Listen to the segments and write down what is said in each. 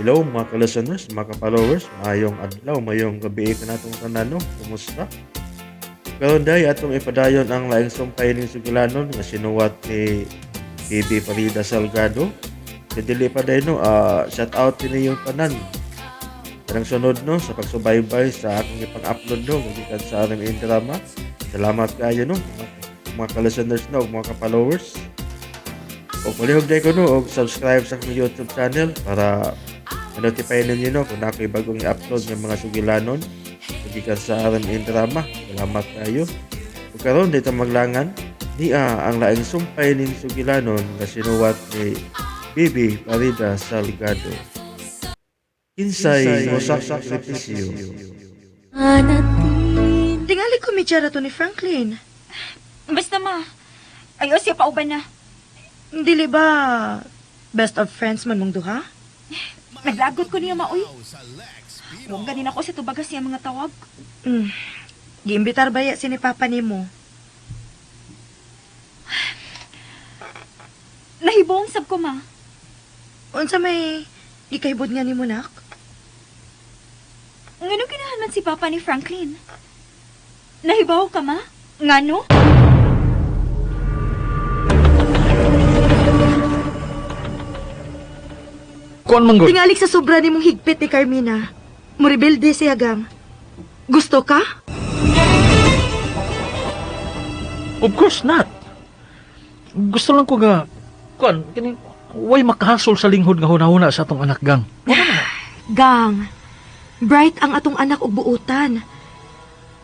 Hello mga ka-listeners, mga ka-followers, maayong adlaw, maayong gabi kanatong tanan no. Kumusta? Karon day atong ipadayon ang laing sumpay ning sugilanon nga sinuwat ni Bibi Farida Salgado. Sa dili pa day no, shout out ni yung tanan. Kanang sunod no sa pagsubaybay sa akong ipang-upload no gikan sa RMN Drama. Salamat kaayo no mga ka-listeners no, mga ka-followers. O palihog day ko no og subscribe sa akong YouTube channel para ma-notify ninyo no kung ako'y bagong i-upload ng mga sugilanon gikan sa RMN Drama. Salamat kayo. Ug karon dito maglangan niya ang laing sumpay ning sugilanon nga sinuwat ni Bibi Farida Salgado. Kinsay mo sakripisyo. Tingali ko midyara to ni Franklin. Basta ma, ayaw siya pauban na. Dili ba best of friends man mong duha? Naglagot ko niya maoy. Huwag ganin ako sa tubagas siya mga tawag. Giimbitar ba ya si ni Papa nimo? Nahibong sab ko ma. Unsa may gikahibod nga nimo nak? Ngano ginahan man si Papa ni Franklin? Nahibaw ka ma? Ngano? Kuan man gud. Tingalik sa sobra nimong higpit ni Carmina. Muribilde siya gang. Gusto ka? Of course not. Gusto lang ko nga kuan kini way makahasol sa linghod nga hunahuna sa atong anak gang. Gang, bright ang atong anak og buutan.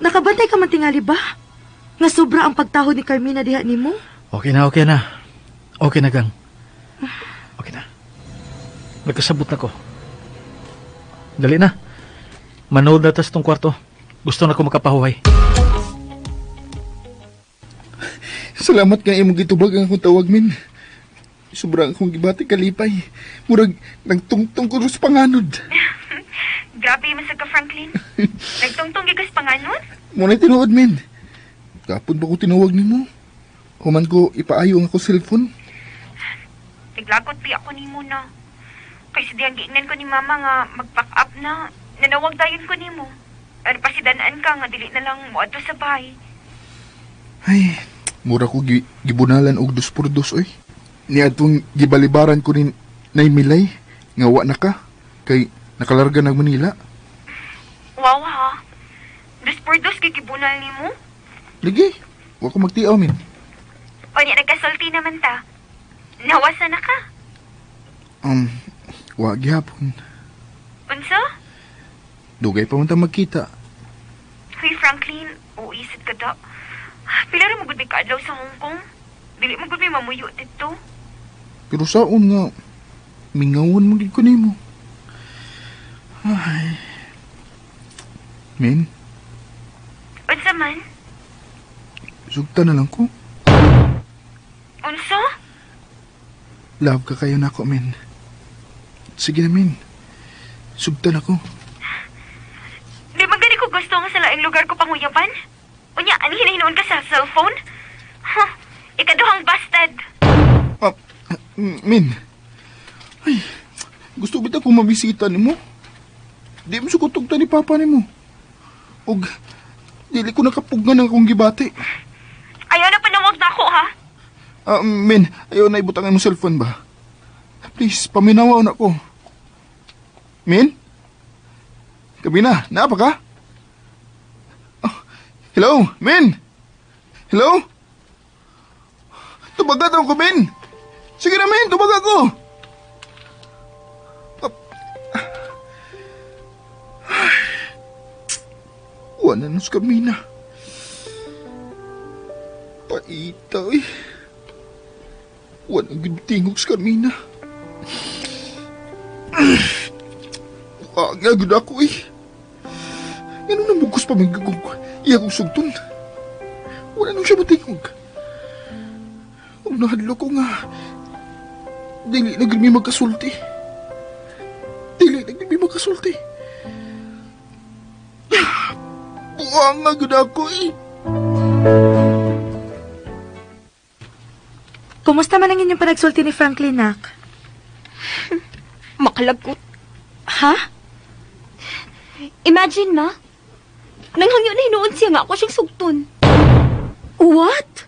Nakabantay ka man tingali ba? Nga sobra ang pagtahod ni Carmina diha nimo? Okay na, okay na. Okay na gang. Okay na. Nagkasabot na ko. Dali na. Manood na tas tong kwarto. Gusto na ko makapahuhay. Salamat nga imong gitubag ang akong tawag, min. Sobrang akong gibati kalipay. Murag nagtungtong ko sa panganod. Grabe man sa ka, Franklin. Nagtungtong gikas panganon? Muna tinuod, min. Kapon ba ko tinawag nimo? Human ko ipaayo ang ako cellphone. Naglagot pi ako nimo na. Kay sa diyang giingnan ko ni mama nga mag-pack up na. Nanawag dayon ko nimo. Ano pa si danaan ka nga dili na lang moadto sa bahay. Ay, mura ko gibunalan og dos por dos oy. Niadtong gibalibaran ko ni Nay Milay nga wa na ka kay nakalarga nag Manila. Wow ha. Dos por dos kay gibunal nimo. Ligi, wa ko magtiaw min. O niya nagkasulti naman ta. Nawasa na ka. Wa gihapon. Unsa? Dugay pa man ta magkita. Huy Franklin, uisid ka da. Pila ra mo gud may kaadlaw sa Hong Kong? Dili mo gud may mamuyo didto. Pero saon nga mingawan mo gid ko nimo. Ay. Min, Unsa man? sugta na lang ko. Unsa? Love ka kayo nako, min. Sige na, min. Sugta na ko. Di man gani ko gusto nga sa laing lugar ko panguyapan? Unya, ani hinahinuon ka sa cellphone? Huh, ikaduhang bastard. Ah, min. Ay, gusto bitaw ko mabisita nimo? Di mo sukutog ta ni papa nimo. Og dili ko nakapugnan ang akong gibati. Ayaw na panawag na ako, ha? Ah, min, ayaw na ibutang imong cellphone ba? Please, paminawa na ko. Min? Gabi na, naa pa ka? Oh, hello, Min? Hello? Tubagat ako, Min! Sige na, Min, tubag ako! Wala na sa Carmina. Paita, eh. Wala gud tingog sa Carmina. Nga gud ako, eh. Ganun na bugos pa magugog. Iya kong sugton. Wala nang siya matingog. Ug nahadlo ko nga. Dili na gud mi magkasulti. Dili na gud mi magkasulti. Buang nga gud ako, eh. Kumusta man ang inyong panagsulti ni Franklin, nak? Makalagot. Ha? Imagine, ma. Nanghangyo na hinuon siya nga ako siyang sugton. What?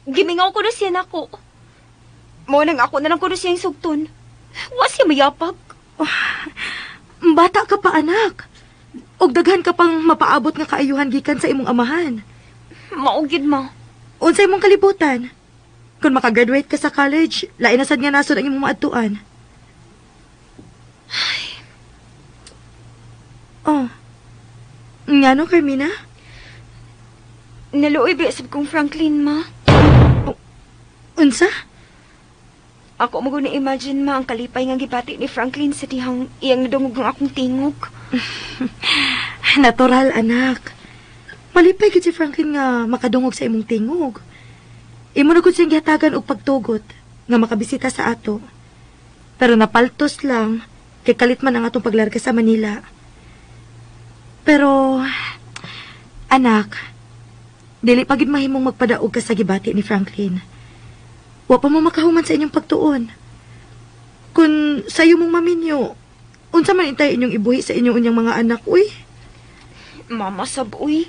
Gimingaw ko na siya nako. Mo nang ako na lang ko na siyang sugton. Wa siya mayapag. Bata ka pa, anak. Og daghan ka pang mapaabot nga kaayuhan gikan sa imong amahan. Mao gyud, ma. Unsa imong kalibutan? Kung makagraduate ka sa college, lain na sad nga nasod ang imong maadtuan. Oh. Ngano, Carmina? Naluoy ba sab kong Franklin, ma? Unsa? Ako mo na imagine ma ang kalipay nga gibati ni Franklin sa dihang iyang nadungog ang akong tingog. Natural, anak. Malipay gid si Franklin nga makadungog sa imong tingog. Imo na gud siyang gihatagan og pagtugot nga makabisita sa ato. Pero napaltos lang kay kalit man ang atong paglarga sa Manila. Pero anak, dili pa gid mahimong magpadaog ka sa gibati ni Franklin. Wa pa mo makahuman sa inyong pagtuon. Kung sayo mong maminyo, unsa man intay inyong ibuhi sa inyong unyang mga anak, uy? Mama sab uy.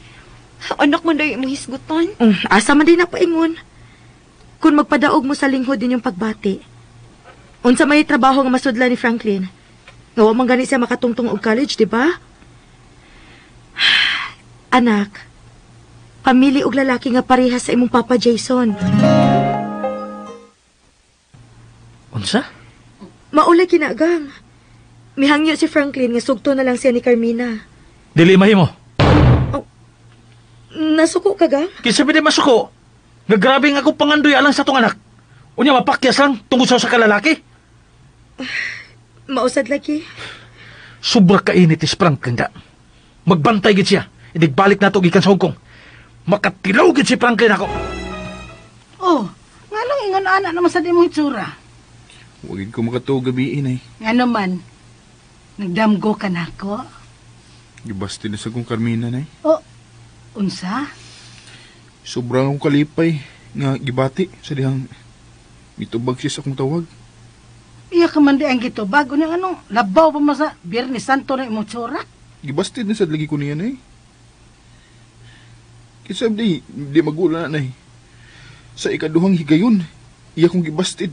Anak man dayo imong hisgutan. Asa man din napaingon. Kung magpadaog mo sa linghod inyong pagbati. Unsa may trabaho nga masudla ni Franklin? Nga wa man gani siya makatungtong og college, di ba? Anak, pamili og lalaki nga parehas sa imong papa Jason. Unsa? Maulay kinagang. Mihangyo si Franklin nga sugto na lang siya ni Carmina. Dili mahimo. Nasuko ka gang? Kinsa ba di masuko? Nga grabe nga akong pangandoy alang sa tong anak. Unya mapakyas lang tungod sa usa ka lalaki. Mausad lagi. Sobra kainit is Franklin da. Magbantay gid siya. Inigbalik nato gikan sa Hong Kong. Makatilaw gid si Franklin ako. Oh, nga lang ingon ana naman sa imong itsura. Wagin ko makatuog gabi nay. Nga naman, nagdamgo ka nako. Gibasti na sa kong Carmina, nay. Oh, unsa? Sobrang akong kalipay nga gibati sa dihang mitubag siya sa akong tawag. Iya ka man di ang gitubag. Unya ano, labaw pa man sa Biyernes Santo na imong itsura. Gibastid na sad lagi ko niya, nay. Kinsa di, di magula na, nay. Sa ikaduhang higayon, iya kong gibastid.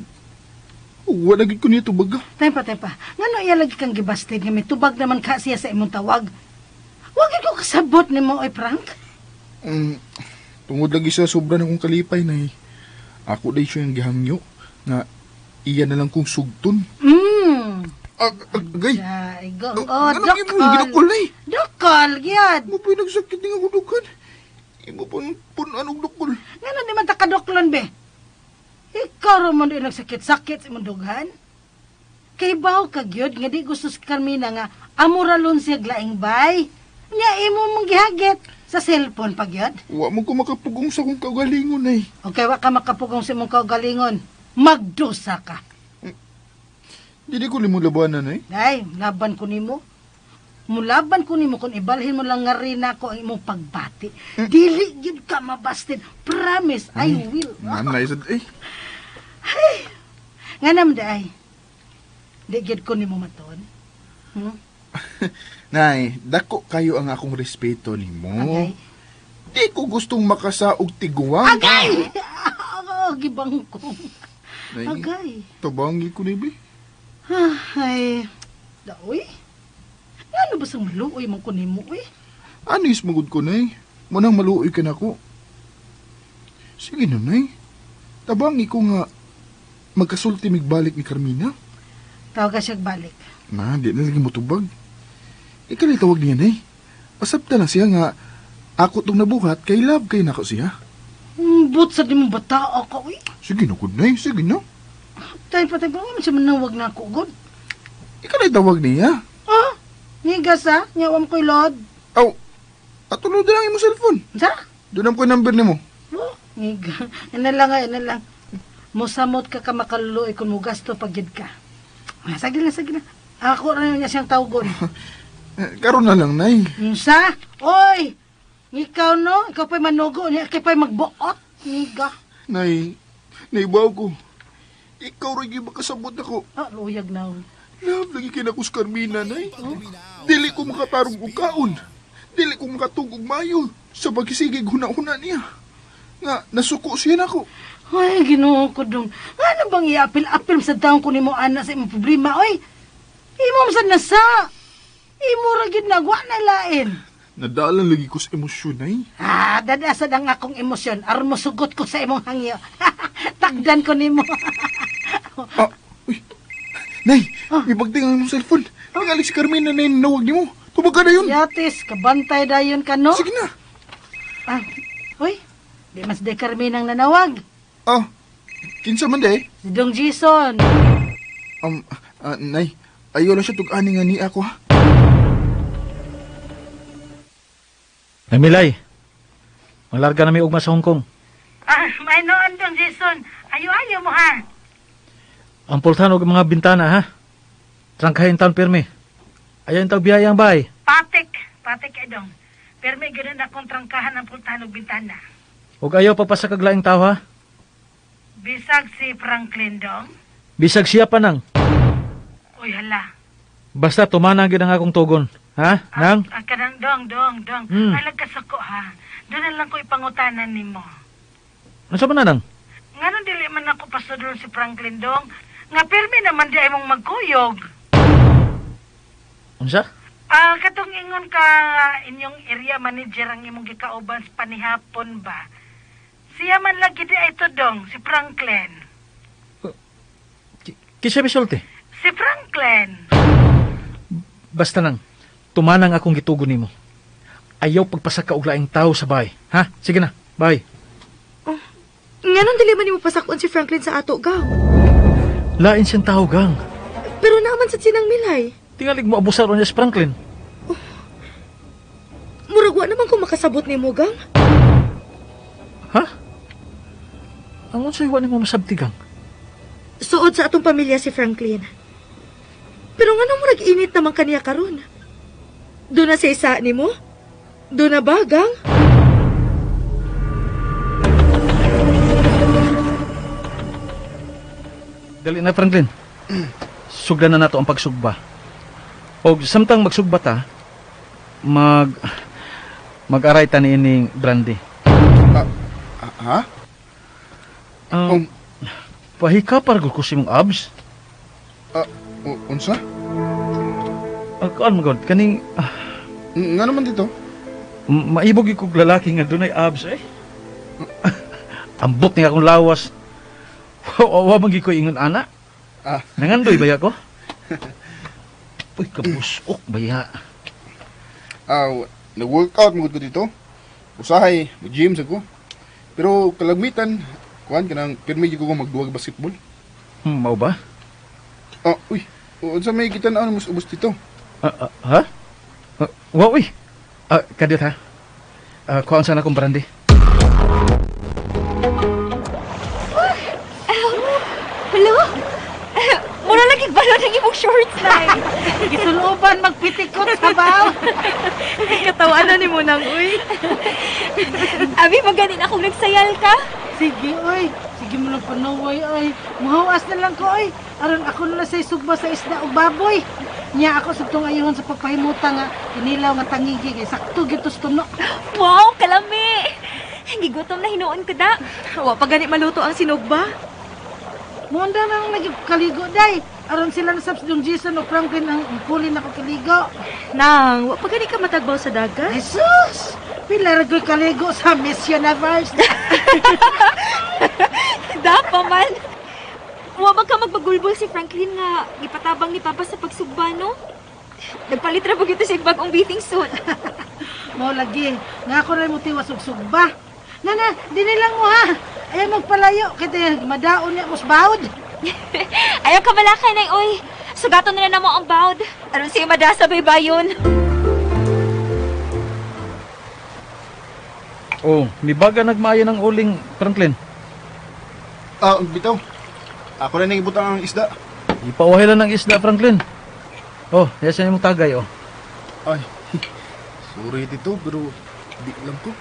Wala gid ko niya tubaga. Tempa, tempa. Ngano iya lagi kang gibastid nga may tubag naman ka siya sa imong tawag. Wag gyud ko kasabot nimo oy Frank. Tungod lagi sa sobra na kong kalipay, nay. Ako day siya yung gihangyo nga iya na lang kong sugton. Agay! Ay, go. Oh, Oh, anong imo dokol. ginukol, nay? Dokol, gyud. Mo pa nagsakit nga ako dughan. Imo pa pun anong dukol. Ngano di man ta kadoklon be? Ikaw ra man di nagsakit-sakit sa imong dughan. Kay baw ka gyud nga di gusto si Carmina nga amuralon siya glaing bay. Nya imo mong gihagit sa cellphone pa gyud. Wa mo ko makapugong sa akong kaugalingon, nay. Okay, wa ka makapugong sa imong kaugalingon. Magdusa ka. Dili ko limo labanan, nay. Day, laban ko nimo. Mulaban ko nimo kung ibalhin mo lang nga rin ako ang imong pagbati. Dili gyud ka mabastin. Promise, I will. Nanay sad eh. Nga naman day. Di gyud ko nimo maton. Nay, dako kayo ang akong respeto nimo. Agay. Di ko gustong makasaog tiguang. Agay! Oh, gibang ko. Nay, Agay. tabangi ko ni be. Ay, daoy. Ngano ba sa maluoy man ko nimo eh? Ano is magud ko, nay? Munang maluoy ka nako. Sige na, nay. Tabangi ko nga magkasulti migbalik ni Carmina. Tawag ka siya balik. Na, di na lagi mo tubag. Ikaw tawag niya, nay. Asapta lang siya nga ako tong nabuhat kay love kay nako siya. But sa di mo bata ako eh. Sige na, good nay. Sige na. Tayo pa tayo pa, man siya manawag na ako, god. Ikaw na tawag niya. Ah, nigas ah, nyawam ko'y lord. Aw, atulod na lang imong cellphone. Sa? Doon ang ko number nimo. Oh, niga. Ano lang, ano lang. Musamot ka ka makaluloy kung mugasto pag yun ka. Ah, sige na, sige na. Ako rin niya siyang tawagon. Eh, karon na lang, nay. Unsa? Oy! Ikaw no? Ikaw pa'y manugo niya. Ikaw pa'y magbuot. Niga. Nay, naibaw ko. Ikaw rin yung makasabot ako. Ah, luyag na. Love, lagi kay nako si Carmina, nay. Dili ko makatarong og kaon. Dili ko makatug og mayo sa pagkisigig huna-huna niya. Nga, nasuko siya nako. Ay, Ginoo ko dong. Ano bang iapil-apil sa taong ko nimo ana sa imong problema, oy? Imo man sad nasa. Imo ra gid nagwa na lain. Nadalan lagi ko sa emosyon, nay. Ah, dadasad ang akong emosyon. Aron mo sugot ko sa imong hangyo. Takdan ko nimo. Ah, uy. Nay, may bagting ang imong cellphone. Tingali si Carmina na nawag nimo. Tubag ka na yun. Yatis, kabantay dayon ka, no? Sige na. Ah, uy, di mas de Carmen ang nanawag. Ah, kinsa man day? Si Dong Jason. Nay, ayaw lang siya tug-ani nga ni ako ha. Nay Milay, malarga na mi ugma sa Hong Kong. Ah, may noon, Dong Jason. Ayo-ayo mo, ha? Ang pultahan og mga bintana ha. Trangkahin taon pirmi. Ayaw yung tag biyaya ang bahay. Patik, patik eh, Dong. Pero may ganun akong trangkahan ang pultahan og bintana. Ug ayaw pagpasa kag laing tao ha. Bisag si Franklin, Dong. Bisag siya pa nang. Uy, hala. Basta tumana gyud ang akong tugon. Ha? Nang? Ah, kanang dong, dong, dong. Hmm. Ay, lagkasuko, ha? Doon na lang ko ipangutanan nimo. Unsa man na nang? Ngano dili man ako pasudlon si Franklin dong? Nga pirmi naman di ay mong magkuyog. Unsa? Ah, katong ingon ka inyong area manager ang imong gikauban sa panihapon ba? Siya man lagi di ay to dong, si Franklin. Kinsa misulti? Si Franklin. Basta nang tumanang akong gitugon nimo. Ayaw pagpasaka og laing tao sa bahay. Ha? Sige na. Bye. Nganong dili man nimo pasakon si Franklin sa ato, gang? Lain siyang tao gang. Pero naaman sa sinang Milay. Tingalig mo abusar niya si Franklin. Murag wa naman ko makasabot nimo, gang. Ha? Ang unsay wa nimo masabti gang? Suod sa atong pamilya si Franklin. Pero nganong murag init naman kaniya karon? Doon na sa isa nimo? Doon na ba, gang? Dali na Franklin. Sugdan na nato ang pagsugba. Og samtang magsugba ta, mag-aray ta niining brandy. Ah, ha? Pahika para ko sa imong abs. Ah, unsa? Kuan man gud kaning Nga naman dito? Maibog gyud kog lalaki nga dunay abs eh. Ambot ni akong lawas. Wa man gyud ko ingon ana. Ah. Nangandoy ba ko? Uy, kabusok ba ya? Ah, nag-workout mo ko dito. Usahay, mag-gym sa ko. Pero kalagmitan, kuan kanang pirmi gyud ko magduwag basketball. Mao ba? Ah, uy, unsa may kita na mo ubos dito? Ah, ah, ha? Ah, wa uy. Ah, kadiyot ha. Ah, kuhaan sana akong brandy. Hello? Mura lagi balon ang imong shorts, Nay. Gisuloban magpitikot sa baw. Katawaan na nimo nang uy. Abi, maganin akong nagsayal ka. Sige, oy. Sige mo lang panuway, oy. Muhawas na lang ko, oy. Aron ako na lang sa isugba sa isda og baboy. Nya ako sa tong ayuhon sa pagpahimuta nga inilaw nga tangigi kay sakto gyud tuno. Wow, kalami. Gigutom na hinuon ko da. Wa pa gani maluto ang sinugba. Muunda na lang lagi kaligo day. Aron sila na sa Dong Jason o Franklin ang puli na ko kaligo. Nang, wa pa gani ka matagbaw sa dagat. Jesus! Pila ra ko'y kaligo sa Miss Universe. Dapa man. Wa ba ka magbagulbol si Franklin nga gipatabang ni Papa sa pagsugba, no? Nagpalit ra ba gyud siya bagong bathing suit. Mao lagi, nga ako rin mo tiwas og sugba. Nana, dini lang mo ha. Ayaw magpalayo, kay madaon niya mos bawd. Ayaw ka balakay, Nay, oy. Sugaton na na mo ang bawd. Aron siya madasa baybayon. Oh, mibaga nagmaayo ng uling Franklin. Ah, bitaw. Ako na nang ibutang ang isda. Ipauhay lang ng isda Franklin. Oh, yasa imong tagay oh. Ay, sorry dito, pero di lang ko.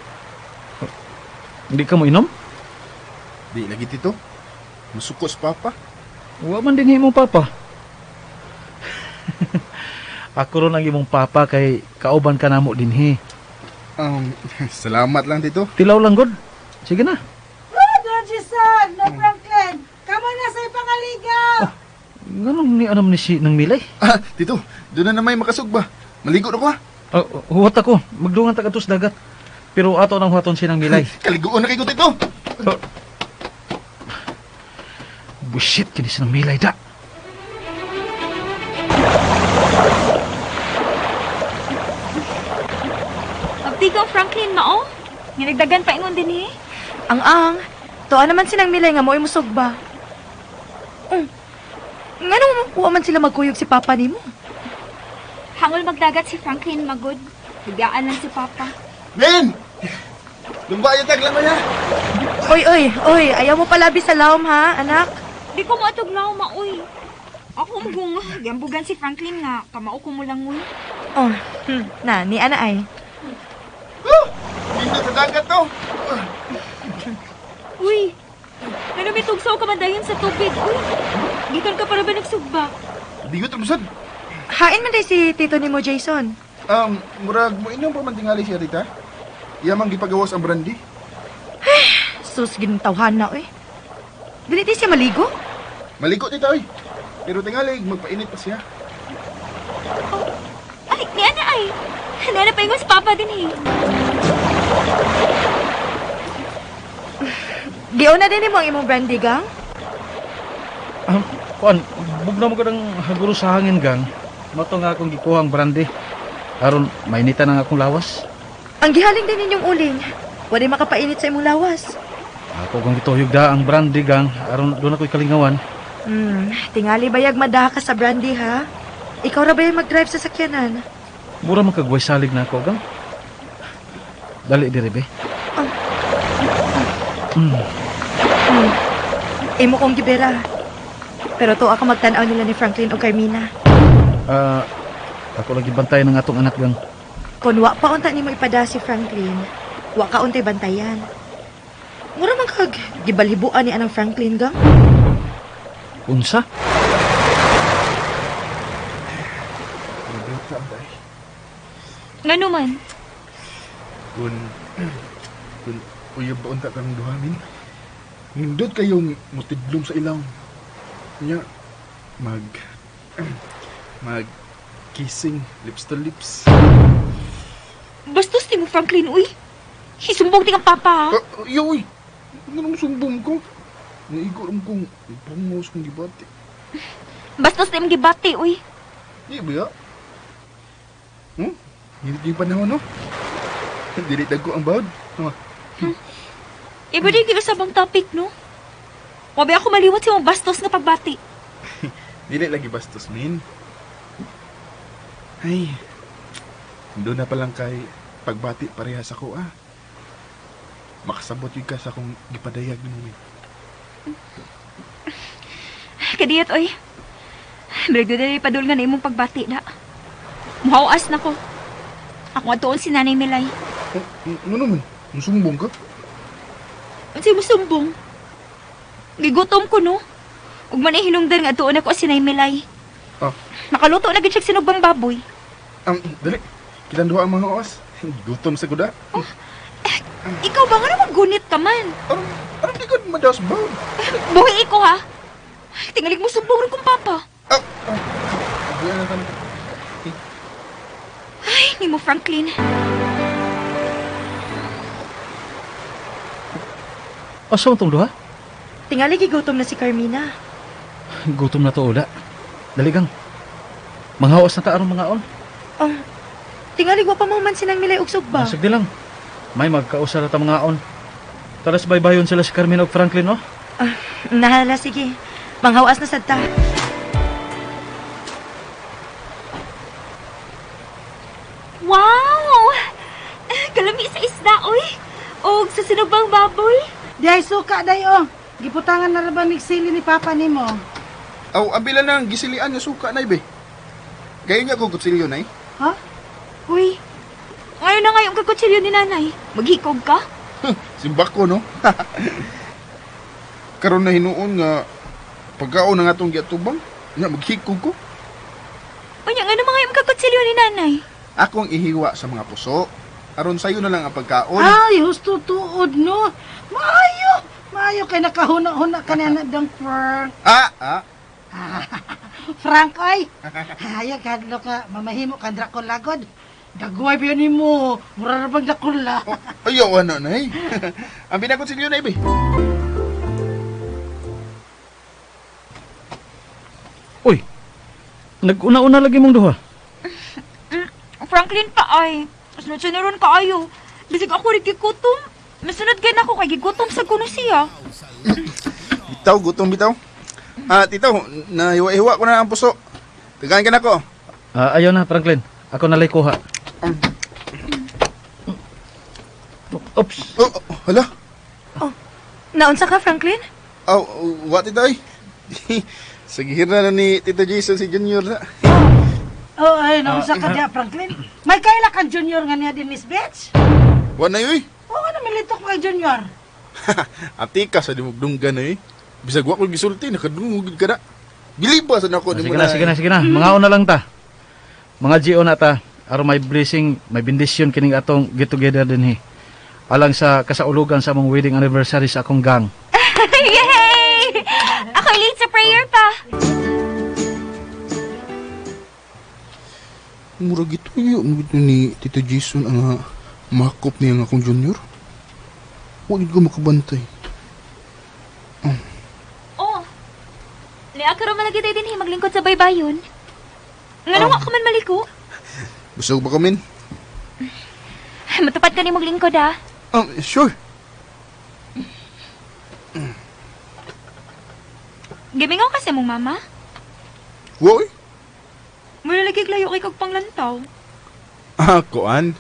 Hindi ka mo inom? Di lagi dito. Masuko sa papa. Wa man din imong papa. Ako ron ang imong papa kay kauban ka namo dinhi. Salamat lang, Tito. Tilaw lang gud. Sige na. Oh, Don Jason! No, Franklin! Kamo na sa ipangaligaw! Nganong ni anam ni si nang Milay? Ah, Tito, doon na namay makasugba. Maligo na ko ha. Huwat ako. Magdungan ta kadto sa dagat. Pero ato nang huwaton si nang Milay. Kaliguon na kay ko, Tito. Bullshit kini si nang Milay da. Magtigaw Franklin mao. Nga nagdagan pa ingon dinhi. Ang-ang, tuwa naman sinang Milay nga mo'y musog ba? Nganong wa man sila magkuyog si Papa nimo? Hangol magdagat si Franklin magod. Biglaan lang si Papa. Men! Lumba yung taglang mo niya. Oy, oy, oy, ayaw mo palabi sa lawom ha, anak. Di ko maatog na maoy. Ako mong gambugan si Franklin nga kamao ko mo lang uy. Oh, na, ni ana ay. Dito sa dagat to. Uy. Ngano may tugsaw ka man dayon sa tubig uy. Gikan ka para ba nagsugba? Di ko trubsad. Hain man day si tito nimo Jason. Murag mo inom pa man tingali siya, Tita. Iya mang gipagawas ang brandy. Sus, gintawhan na, oy. Dili di siya maligo? Maligo, Tita, oy. Pero tingali, magpainit pa siya. Oh, ay, ni ana ay. Ni ana pa ingon si Papa din eh. Giuna din nimo ang imong brandy, gang? Kuan, bugna mo kadang haguro sa hangin gang. Mato nga akong gikuha ang brandy. Aron mainitan ang akong lawas. Ang gihaling din ninyong uling. Wala makapainit sa imong lawas. Ako kong gituyog da ang brandy gang aron doon ako'y kalingawan. Tingali bayag madaha ka sa brandy ha. Ikaw ra ba yung mag-drive sa sakyanan? Mura man kagway salig na ako gang. Dali diri be. Imo kong gibera. Pero tuwa ka magtan-aw nila ni Franklin o Carmina. Ako lagi bantay ng atong anak gang. Kung wa pa unta nimo ipada si Franklin, wa ka untay bantayan. Mura man kag gibalhibuan ni anang Franklin gang. Unsa? Ngano man? Kun uyab ba unta kang duha min? Nindot kayong mutidlom sa ilaw. Nya mag kissing lips to lips. Bastos ni mo Franklin uy. Hisumbong ti kang papa. Ha? Iyo uy. Nganong sumbong ko? Naigo ram kong pangos kong gibati. Bastos ni mong gibati uy. Di ba ya? Hindi yung panahon, no? Dili dagko ang bawd. Oh. Iba din kayo sa bang topic, no? Wabi ako maliwat sa mong bastos nga pagbati. Dili lagi bastos, min. Ay, doon na palang kay pagbati parehas ako, ah. Makasabot yun ka sa akong gipadayag ni mo, min. Kadiyot, oy. Brego dali padul nga na imong pagbati na. Muhawas na ko. Ako atuon si Nanay Milay. Oh, ano naman? Musumbong ka? Unsay musumbong? Gigutom ko, no? Ug man ay hinungdan nga atuon ako si Nanay Milay. Ah. Nakaluto na gid siya sinugbang baboy. Dali. Kitang duha ang mga oras. Gutom sa kuda. Oh, ikaw ba nga naman gunit ka man? Anong di ko madaos ba? Buhi ko ha. Tingalig mo sumbong rin kong papa. Buhi na kami. Ay, ni mo Franklin. Asa man tong duha? Tingali gigutom na si Carmina. Gutom na to, Oda. Dali gang. Manghawas na ta aron mga on. Oh, tingali wa pa mo man sinang Milay og sugba. Sige lang. May magkausar ta mga on. Taras baybayon sila si Carmina ug Franklin, no? Nahala, sige. Manghawas na sad ta. Wow! Kalami sa isda, oy. Og sa sinugbang baboy. Di ay suka, day, oh. Giputangan na ra ba ni sili ni Papa nimo? Aw, ang bila nang gisilian nga suka, nay, be. Gayon nga ko kutsilyo, nay. Ha? Uy, ngayon na ngayon kagkutsilyo ni nanay. Maghikog ka? Huh, simbak ko, no? Karon na hinuon nga pagkaon na nga itong giatubang, nga maghikog ko. Unya, nga mga yung kakutsilyo ni nanay? Akong ihiwa sa mga puso. Aron sayo na lang ang pagkaon. Ay, husto tuod no. Maayo. Maayo kay nakahuna-huna ka na dong Frank. Ah, ah. Frank oy. Hayo kadlo ka mamahimo ka Dracula god. Dagway ba yun nimo? Mura ra bang Dracula? Oh, ayaw ano na eh. Ang binakutsilyo na ibi. Uy, nag-una-una lagi mong duha. Franklin pa ay. Sunod-sunuron ka ayo. Bisag ako rin gigutom. Masunod gid ako kay gigutom sa kuno siya. Bitaw, gutom bitaw. Ah, tito, nahiwa-hiwa ko na ang puso. Tagaan ka na ko. Ah, ayaw na, Franklin. Ako nalay kuha. Oops. Oh, oh, hala. Oh, naunsa ka, Franklin? Oh, what tito ay? Sagihir na ni Tito Jason si Junior na. Oh, ay, naunsa ka diya, Franklin? May kaila kang junior nga niya din, Miss Bitch? Wa na yun. Oo, ano militok kay junior? Ati ka sa dimugdunggan na eh. Bisag wa ko gisulti, nakadungog ka na. Bilib ba sa nako Ah, sige na, sige na, sige na. Mga una lang ta. Mga GO na ta. Aron may blessing, may bendisyon kining atong get together din he. Alang sa kasaulugan sa among wedding anniversary sa akong gang. Yay! Ako late sa prayer pa. Murag ito yun ito ni Tito Jason ang makop niya ang akong junior. Huwag ko makabantay. Oh. Niya karon man lagi tayo din maglingkod sa baybayon. Ngano wa ka man maliko? Busog ba kamin? Matupad ka ni maglingkod ah. Sure. Gimingaw ka sa mong mama. Wa eh. Mula lagi layo kay kag panglantaw. Ah, kuan.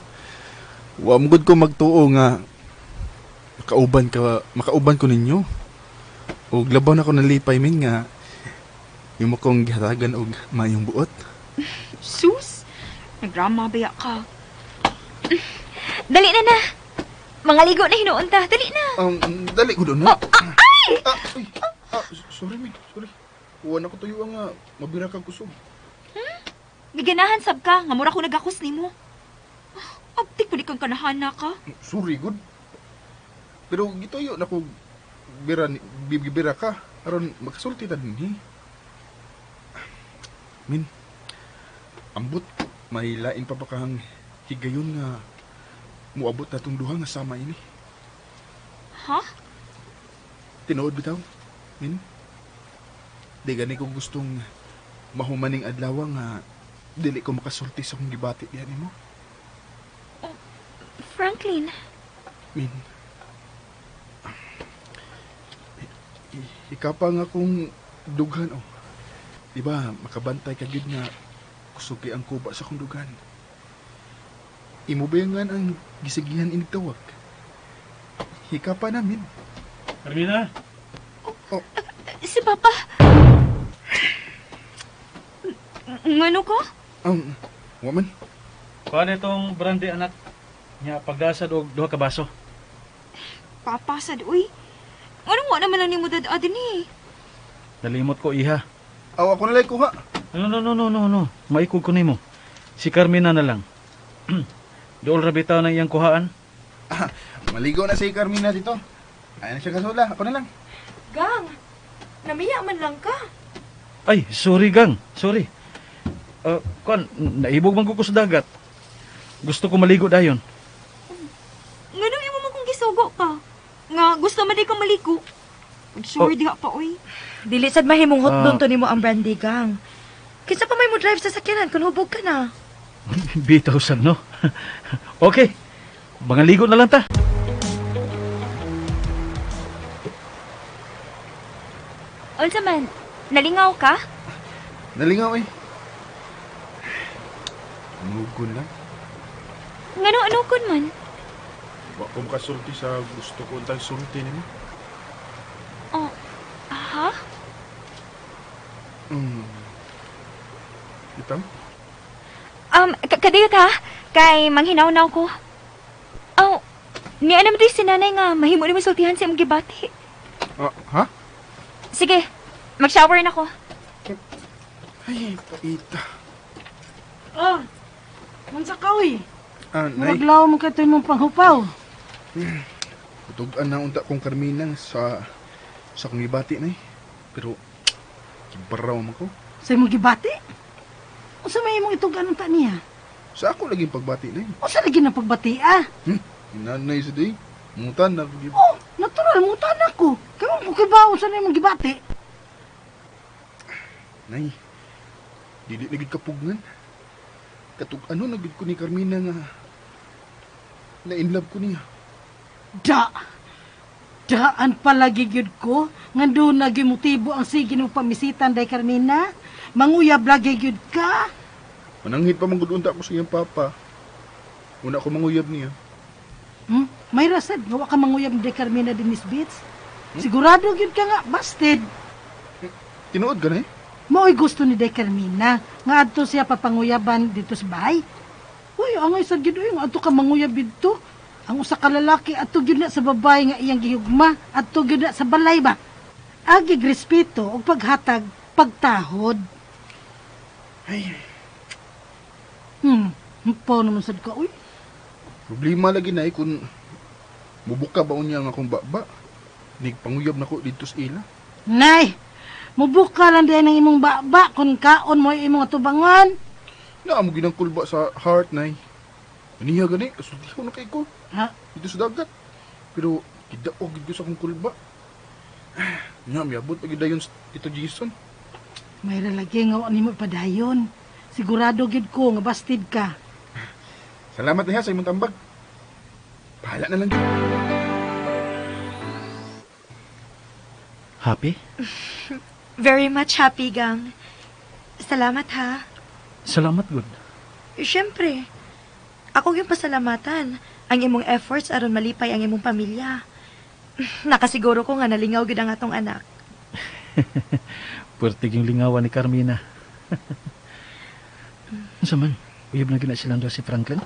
Wa mo gud ko magtuo nga makauban ko ninyo. Og labaw na ko nalipay min nga imo kong gihatagan og maayong buot. Sus! Nagdrama baya ka. Dali na na. Mga ligo na hinuon ta. Dali na. Dali ko doon, no? Oh, ah, ay! Ah, ay. Ah, sorry min, sorry. Wa na ko tuyo nga mabira kag kusog. Giganahan sab ka. Nga mura ko nagakos nimo. Ah, abtik pud kang kanahana ka. Sorry gud. Pero gituyo na ko bira bibira ka aron makasulti ta dinhi. Min, ambot may lain pa ba kang higayon nga muabot na tong duha nga sama ini. Ha? Tinuod bitaw, Min. Di gani ko gustong mahumaning adlaw nga dili ko makasulti sa akong gibati diyan nimo. Franklin. Min. Ikaw pa nga kung dughan oh. Di ba makabantay ka gyud nga kusugi ang kuba sa akong dughan. Imo ba yung nga ang gisigihan inigtawag? Hika pa namin. Carmina? Oh, Si Papa. Ngano ko? waman. Kuha na itong brandy, anak. Nya, pagdasad og duha ka baso. Papa, sad, uy. Anong wa naman lang ni mo dad din eh. Nalimot ko, iha. Aw, ako na lang kuha. No, no, no, no, no, no. Maikog ko nimo. Si Carmina na lang. Dool ra bitaw ng iyang kuhaan. Ah, maligo na si Carmina dito. Ay na siya kasula. Ako na lang. Gang, namiya man lang ka. Ay, sorry gang. Sorry. Kuan, naibog man ko ko sa dagat. Gusto ko maligo dayon. Ngano imo mo kung gisugo ka? Nga, gusto man di ka maligo. Sorry, Oh. diha pa, uy. Dili sad mahimong hotdog Ah. to nimo ang brandy, gang. Kinsa pa may mo drive sa sakyanan kun hubog ka na. Bitaw sad no. Okay. Mga ligo na lang ta. Unsa man, nalingaw ka? Nalingaw eh. Mugon lang. Ngano ano kun man? Wa ko makasulti sa gusto ko untang sulti nimo. Oh, ha? Bitaw? Kadiyot ha, kay manghinaw-naw ko. Oh, niya naman di si nanay nga, mahimo ni sultihan sa imong gibati. Ah, ha? Sige, mag-shower na ko. Ay, paita. Oh, unsa ka uy? Ah, nay. Maglaw mo kay mong panghupaw. Tugan na unta kong Carmina sa akong gibati, nay. Pero gibaraw man ko. Sa imong gibati? Unsa may imong itugan unta niya? Sa ako lagi pagbati, nay. Unsa lagi na pagbati ah? Nanay sa day. Mutan na ko gib. Oh, natural mo tanak ko. Kay mo kibaw unsa na imong gibati? Nay. Dili na gid kapugngan. Katug ano na gid ko ni Carmina nga na in love ko niya. Da. Daan palagi gyud ko nga doon nagi motibo ang sige nimo pamisitan day Carmina. Manguyab lagi gyud ka. Mananghid pa man gud unta ko sa iyang papa. Una ko manguyab niya. May rasad nga wa ka manguyab day Carmina Denise Beats. Sigurado gyud ka nga busted. Tinuod ka na eh. Mao'y gusto ni Day Carmina nga adto siya papanguyaban dito sa bahay. Uy, angay sad gyud uy nga adto ka manguyab didto. Ang usa ka lalaki adto gyud na sa babae nga iyang gihugma, adto gyud na sa balay ba. Agi respeto ug paghatag pagtahod. Ay, Umpaw naman sad ka uy. problema lagi na eh kung mubuka ba unya nga akong baba. Nigpanguyab na ko dito sa ila. Nay, mubuka lang din ang imong baba kung kaon mo imong atubangan. Naa mo ginang kulba sa heart, nay. Aniya gani, kasultiho na kay ko. Ha? Dito sa dagat. Pero gidaog gid ko sa akong kulba. Nya, miabot pa gid dayon sa Tito Jason. May lagi nga wa nimo ipadayon. Sigurado gid ko nga bastid ka. Salamat na sa imong tambag. Bahala na lang gid. Happy? Very much happy, Gang. Salamat ha. Salamat, good. Siyempre, ako yung pasalamatan ang imong efforts aron malipay ang imong pamilya. Nakasiguro ko nga nalingaw gid ang atong anak. Puwerte yung lingawan ni Carmina. Unsa man? Uyab na gina silang duha si Franklin?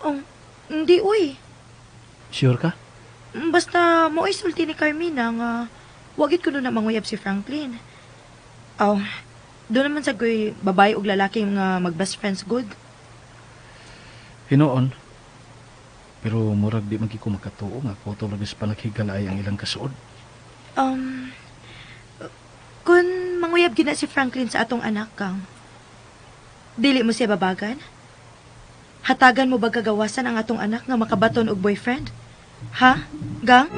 Oh, hindi uy. Sure ka? Basta mo'y sulti ni Carmina nga wagit ko na manguyab si Franklin. Oh, doon naman sa goy babae ug lalaki nga mag best friends good. Hinuon. Pero murag di man gyud ko makatuo nga kutob lagi sa panaghigala ay ang ilang kasuod. Kung manguyab gid na si Franklin sa atong anak kang, dili mo siya babagan? Hatagan mo ba kagawasan ang atong anak nga makabaton og boyfriend? Ha? Gang?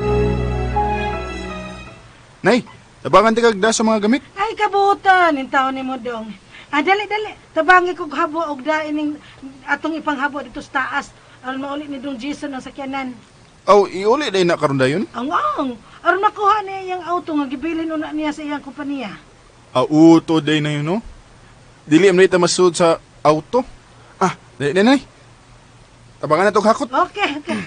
Nay, tabangan ti kag da sa mga gamit. Ay kabutan in taon nimo dong. Ah, dali dali. Tabangi kog habo og da ining atong ipanghabo dito sa taas. Aron mauli ni Dong Jason ang sakyanan. Aw, iuli day na karon dayon. Ang ang aron makuha niya iyang auto nga gibilin una niya sa iyang kompanya. Auto day na yun, no? Dili man ta masud sa auto. Ah, dali na, nay. Tabangan na tog hakot. Okay, okay.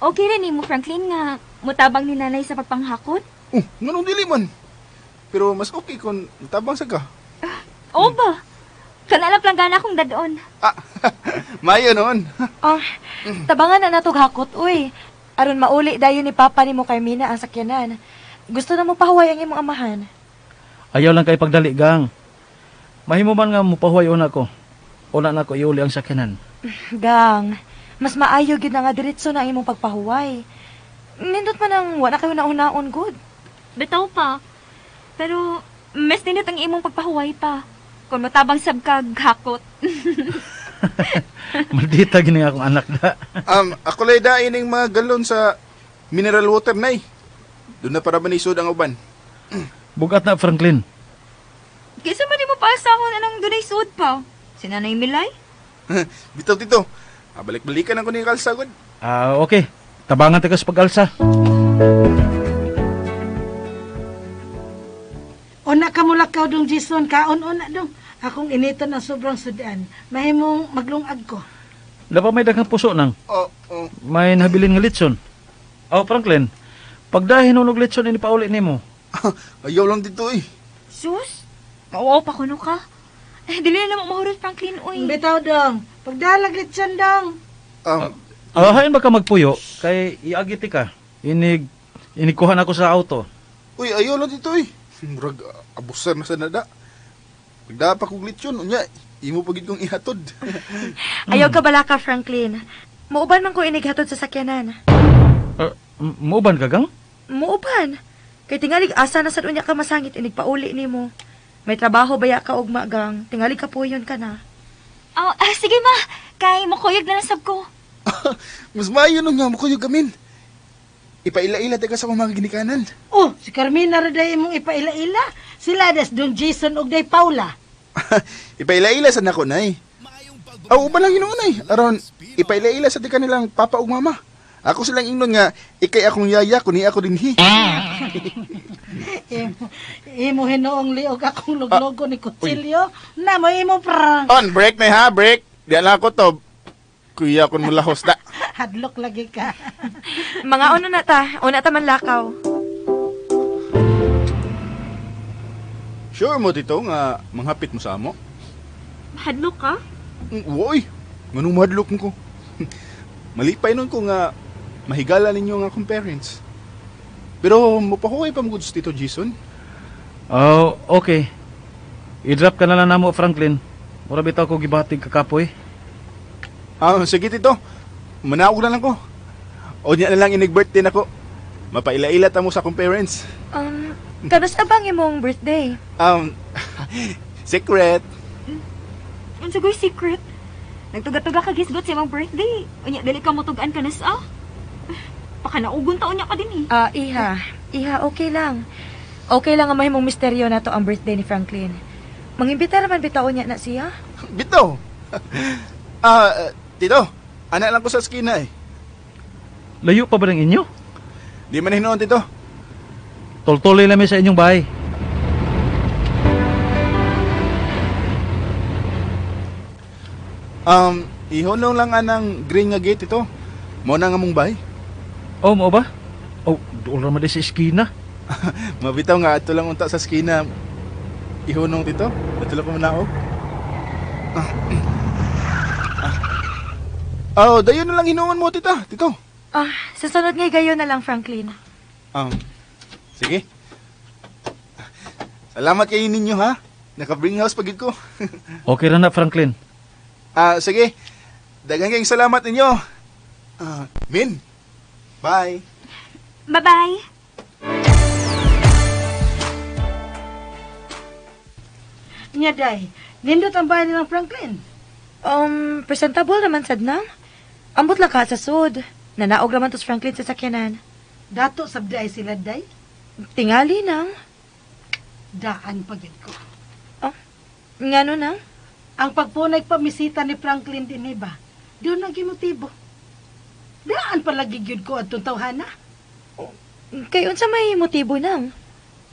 Okay ra nimo Franklin nga mutabang ni nanay sa pagpanghakot? Oh, nganong dili man? Pero mas okay kung tabang sa ka. Oo ba? Kanala planggana akong dadon. Ah, mayo noon. Oh, tabangan na natog hakot, uy. Aron mauli dayon ni Papa nimo Carmina ang sakyanan. Gusto na mo pahuway ang imong amahan. Ayaw lang kay pagdali, gang. Mahimo man nga mupahuway una ko. Una na ko iuli ang sakyanan. Gang, mas maayo gid na nga diretso na ang imong pagpahuway. Nindot man ang wala kayo nauna-on good. Bitaw pa. Pero mas nindot ang imong pagpahuway pa. Kung matabang sab kag hakot. Maldita gini akong anak da. Ako lay da ining mga galon sa mineral water nay. Doon na para manisod ang uban. Bugat na, Franklin. Kaysa man nimo paasahon anang dunay suod pa. Si Nanay Milay? Bitaw tito. Ah, balik-balikan ako ni kalsagod. Ah, okay. Tabangan ta ka sa pag-alsa. Una ka mulakaw dong Jason, kaon una dong. Akong initon ang sobrang sudan. Mahimong maglungag ko. Napa may daghang puso nang. Oh, oh. May nabilin nga litson. Oh, Franklin. Pagdahin og litson ini pauli nimo. Ayaw lang dito eh. Sus, mauwaw pa kuno ka. Eh, dili na naman mahurot, Franklin, uy. Bitaw dong. Pagdalag litson dong. Hain ba ka magpuyo kay iagiti ka. Inig inikuhan ako sa auto. Uy, ayaw lang dito eh. Murag, abusar na sa nada. Pagdapa kog litson, unya. Imo pagid kong ihatod. Ayaw ka bala ka, Franklin. Muuban man ko inighatod sa sakyanan. Muuban ka, gang? Muuban. Kay tingalig asa na sad unya ka masangit inig pauli nimo. May trabaho baya ka ugma gang. Tingalig ka puyon ka na. Oh, sige ma. Kay mukuyog na lang sab ko. Mas maayo nung nga mo kamin. Ipaila-ila taga sa akong mga ginikanan. Oh, si Carmina ra day imong ipaila-ila. Sila das Don Jason ug day Paula. Ipaila-ila sa nako, nay. Aw, uban lang hinuon, nay. Aron, ipaila-ila sa di kanilang papa ug mama. Ako silang ingnon nga, ikay akong yaya, kuni ako dinhi. Imo, imo hinuong liog akong luglogo ni kutsilyo. Na mo imo prang. On, break na ha, break. Di ala ko to. Kuya kun mula host da. Hadlok lagi ka. Mga una na ta, una ta man lakaw. Sure mo, tito, nga manghapit mo sa amo? Hadlok ka? Woy, nganong mahadlok mo ko? Malipay nun ko nga mahigala ninyo nga akong parents. Pero mupahuway pa mo sa Tito Jason. Oh, okay. I-drop ka na lang namo, Franklin. Mura bitaw ko gibatig kakapoy. Ah, sige tito. Manaog na lang ko. O niya na lang inig-birthday nako. Mapaila-ila ta mo sa akong parents. Kanus abang imong birthday? Secret. Unsa goy secret? Nagtuga-tuga ka gisgot sa imong birthday. Unya dili ka motugan ka nas ah. Baka naugon taon niya ka din eh. Ah, iha. Iha, okay lang. Okay lang ang mahimong misteryo nato ang birthday ni Franklin. Mangimbita raman bitaw niya na siya. Bitaw. Tito, anak lang ko sa skina eh. Layo pa ba ng inyo? Di man hinuon, tito. Toltoloy lang mi sa inyong bahay. Ihonong lang anang green nga gate ito. Mo na nga mong bahay. Oh, mo ba? Oh, doon raman di sa eskina. Mabitaw nga ato lang unta sa skina. Ihunong tito. Ato lang ko manaog. Ah. Oh, dayon na lang hinuon mo tita, tito. Ah, sa sunod ngay gayon na lang, Franklin. Sige. Salamat kayo ninyo ha. Naka-bring house pagid ko. Okay ra na, Franklin. Ah, sige. Daghang kayong salamat ninyo. Ah, Min. Bye. Bye-bye. Nya day, nindot ang bahay nilang Franklin. Presentable naman sad nang. Ambot lang ka sa sud. Nanaog raman to si Franklin sa sakyanan. Dato sabday sila day. Tingali nang. Daan pagid ko. Ngano nang? Ang pagpunay pamisita ni Franklin din ba? Doon naging motibo. Daan palagi gyud ko atong tawhana. Kay unsa may motibo nang?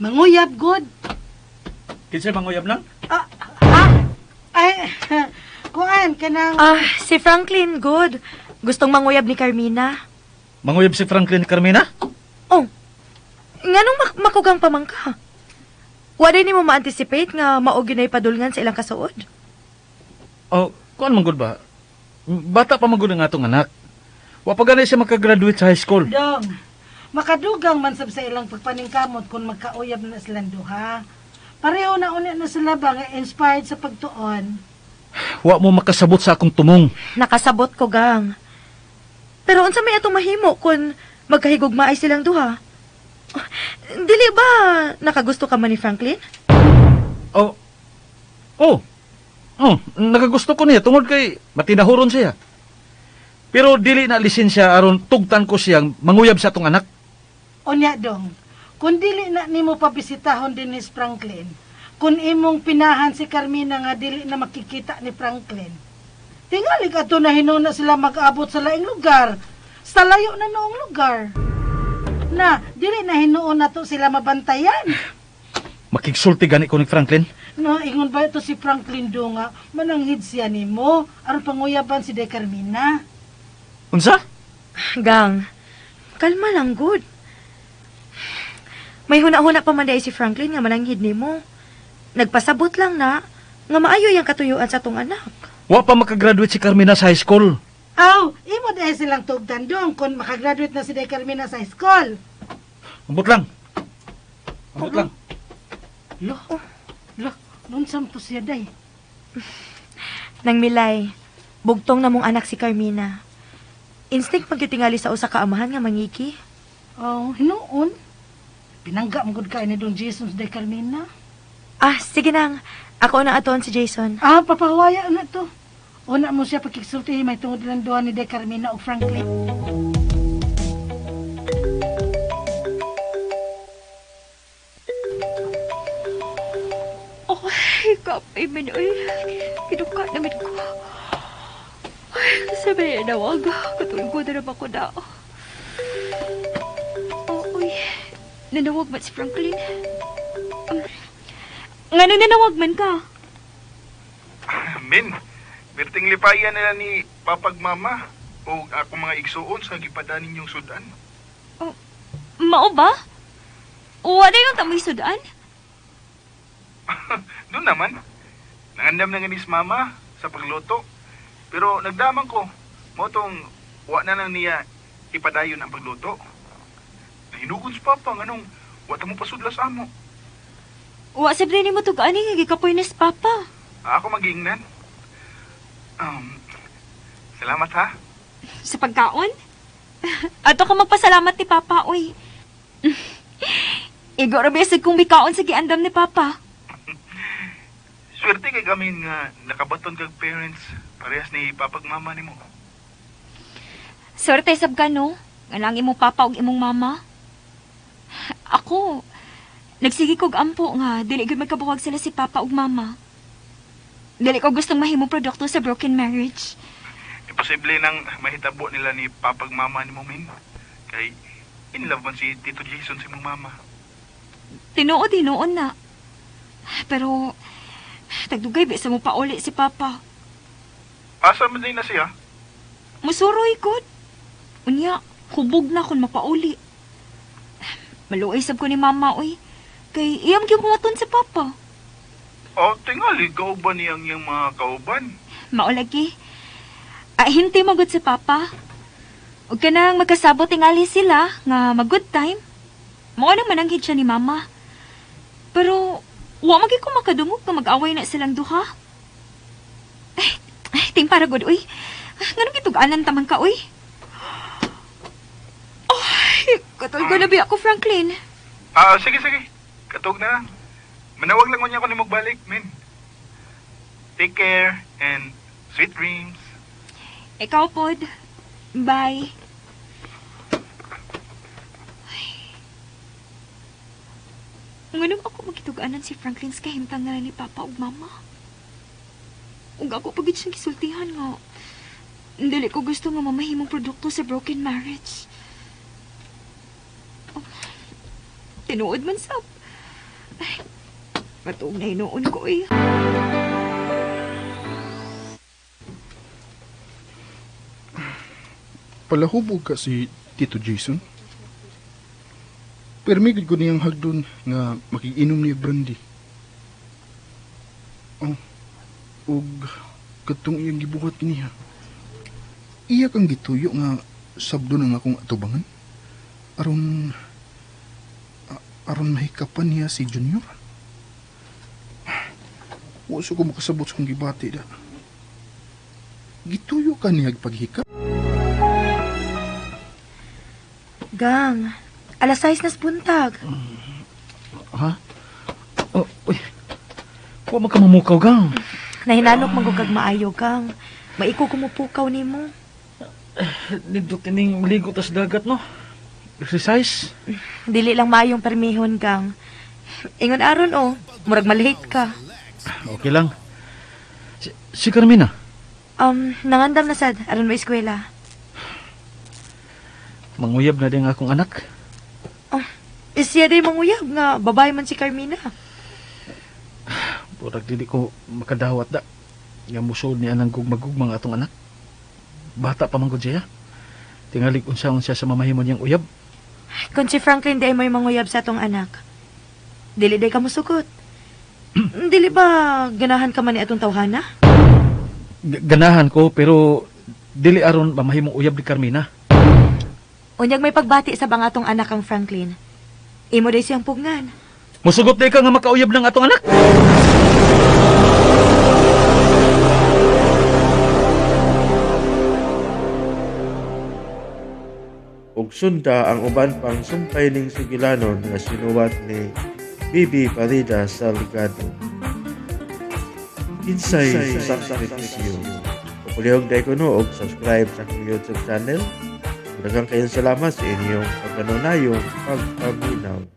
Manguyab god. Kinsay manguyab lang? Ah, ah, ay, kuan kanang Ah, si Franklin, good. Gustong manguyab ni Carmina. Manguyab si Franklin Carmina? Oh, nganong makugang pamangka? Wala ni mo ma-anticipate nga mao gyud padulngan sa ilang kasuod? Oh, kuan man gud ba? Bata pa man gud ang atong anak. Wa pa gani siya makagraduate sa high school. Dong. Makadugang man sab sa ilang pagpaningkamot kung magkauyab na silang duha. Pareho na ulit na sila ba nga inspired sa pagtuon. Wa mo makasabot sa akong tumong. Nakasabot ko gang. Pero unsa may atong mahimo kung magkahigugmaay silang duha? Dili ba nakagusto ka man ni Franklin? Oh. Oh. Oh, nakagusto ko niya tungod kay matinahuron siya. Pero dili na lisensya aron tugtan ko siyang manguyab sa atong anak. Unya dong, kung dili na nimo pabisitahon din ni Franklin, kung imong pinahan si Carmina nga dili na makikita ni Franklin, tingali ato na hinuna sila mag-abot sa laing lugar, sa layo na noong lugar. Na, dili na hinuon na to sila mabantayan. Makigsulti gani ko ni Franklin. No, ingon ba ito si Franklin do nga, mananghid siya nimo, aron panguyaban si De Carmina. Unsa? Gang, kalma lang good. May huna-huna pa man diay si Franklin nga mananghid nimo. Nagpasabot lang na nga maayo yang katuyuan sa tong anak. Wa pa makagraduate si Carmina sa high school. Aw, imo dahil silang tugdan dong kung makagraduate na si De Carmina sa school. Ambot lang. Ambot lang. Lo, lo, nunsam to siya day. Nang Milay, bugtong na mong anak si Carmina. Instinct pagkitingali sa usa ka amahan nga mangiki. Oh, hinuon. Pinangga mo gud kay ni Don Jason sa Day Carmina. Ah, sige nang. Ako na atoon si Jason. Ah, papahawaya na to. Una mo siya pagkiksulti may tungod lang duha ni Day Carmina o Franklin. Oh, kapay man, oy. Kinuka naman ko. Ay, sabi na nawag. Katulog ko na naman ko na. Oh, oy. Nanawag man si Franklin. Nga nang nanawag man ka? Min, mirting lipayan nila ni papagmama o ako mga igsuon sa gipada ninyong sudan. Mao ba? Wala yung tamoy sudan? Doon naman, nangandam na nga ni mama sa pagluto. Pero nagdaman ko, mo tong wa na lang niya ipadayon ang pagluto. Nahinugon sa papa nganong wa ta mo pasudla sa amo. Wa sa ni mo tugaan nga gikapoy na si Papa. Ako magiingnan. Um, salamat ha. Sa pagkaon? Ato ka magpasalamat ni Papa, oy. Igo ra bisag kung mikaon sa giandam ni Papa. Swerte kay kami nga nakabaton kag parents parehas ni papagmama nimo. Swerte sab ka, no? Nga lang imong papa ug imong mama. Ako, nagsige kog ampo nga dili gyud magkabuwag sila si papa ug mama. Dili ko gustong mahimong produkto sa broken marriage. Imposible nang mahitabo nila ni papagmama nimo min. Kay in love man si Tito Jason sa imong mama. Tinuod hinuon na. Pero tagdugay bisa mo pauli si papa. Asa man din na siya? Musuroy gud. Unya, hubog na kon mapauli. Maluoy sab ko ni mama oy. Kay iyam gyud buhaton sa papa. O, tingali, kauban niyang iyang mga kauban. Maulagi. Ah, hinti mo gud si Papa. Ug kanang magkasabot tingali sila nga mag good time. Mao nang mananghid siya ni Mama. Pero wa man gyud ko makadungog nga mag-away na silang duha. Ay, ay ting para gud uy. Nganong gitug-anan taman ka uy? Ay, katulgo na biya ko Franklin. Ah, sige, sige. Katog na lang. Manawag lang ko niya ako ni magbalik, min. Take care and sweet dreams. Ikaw pod. Bye. Ay. Nganong ako magkitug-anan si Franklin sa kahimtang na ni Papa ug Mama. Ug ako pagid siyang gisultihan nga dili ko gusto nga mamahimong produkto sa broken marriage. Oh, tinuod man sab. Ay, matuog na hinuon ko eh. Palahubog ka si Tito Jason. Permigid ko niyang hagdon nga makiinom niya brandy. Oh, ug katong iyang gibuhat niya. Iya kang gituyo nga sabdo ang akong atubangan. Aron aron mahikapan niya si Junior. Wa sa ko makasabot sa kong gibati da. Gituyo ka niya paghikap. Gang, alas 6 nas buntag. Ha? Oh, uy. Wa man ka mamukaw, gang. Nahinanok man gud kag maayo, gang. Maiko ko mupukaw nimo. Nindot ining maligo tas dagat, no? Exercise. Dili lang maayong permihon, gang. Ingon aron oh, murag malate ka. Okay lang. Si Carmina. Nangandam na sad aron mo eskwela. Manguyab na din akong anak. Oh, siya day manguyab nga babae man si Carmina. Purag dili ko makadawat da. Nga musod ni anang gugmagugma nga atong anak. Bata pa man gud siya. Tingalig unsa-unsa sa mamahimo niyang uyab. Kung si Franklin day mo'y manguyab sa atong anak, dili day ka musukot. Dili ba ganahan ka man ni atong tawhana? Ganahan ko pero dili aron mamahimong uyab ni Carmina. Unyag may pagbati sa bang atong anak ang Franklin. Imo day siyang pugnan. Musugot day ka nga makauyab ng atong anak. Sunda ang uban pang sumpay ning sugilanon nga sinuwat ni Bibi Parida Salgado. Kinsay sakripisyo. Papulihog dai kuno og subscribe sa akong YouTube channel. Daghang kayong salamat sa inyong pagkanunayong pagpaminaw.